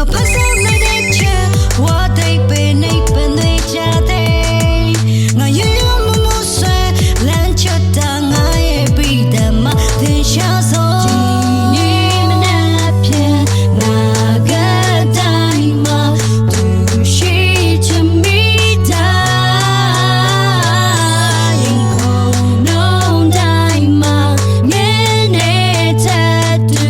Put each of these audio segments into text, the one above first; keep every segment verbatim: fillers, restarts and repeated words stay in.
ဖတ်ဆောင်လိုက်တဲ့ချစ်ဝါသိပ်ပင်နှိပ်ပင်သွေးချတဲ့ငါယူယူမူမူဆွဲလမ်းချစ်တာငါရဲ့ပြည်သက်မှာသင်ရှားဆုံးဒီနေ့မနက်ဖြန်ငါကတိုင်းမှာသူရှိချင်မိတာရင်ခုန်လုံးတိုင်းမှာငဲနဲ့ထပ်တူ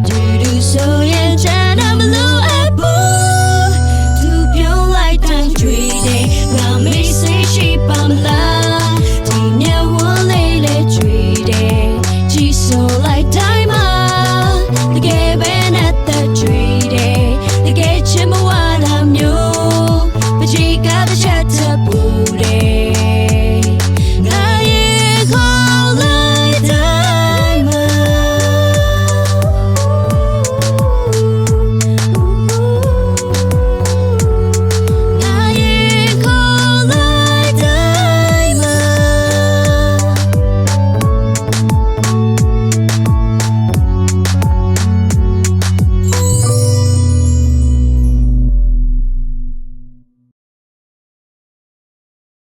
တူတူဆိုရင်ကျွန်တော်မလိုအပ်ဘူးသူပြောလိုက်တိုင်းတွေ့တယ်ငါမေးစိတ်ရှိပါမလားဒီမျက်ဝန်းလေးလည်းတွေ့တယ်ကြည့်ဆိုလိုက်တိုင်း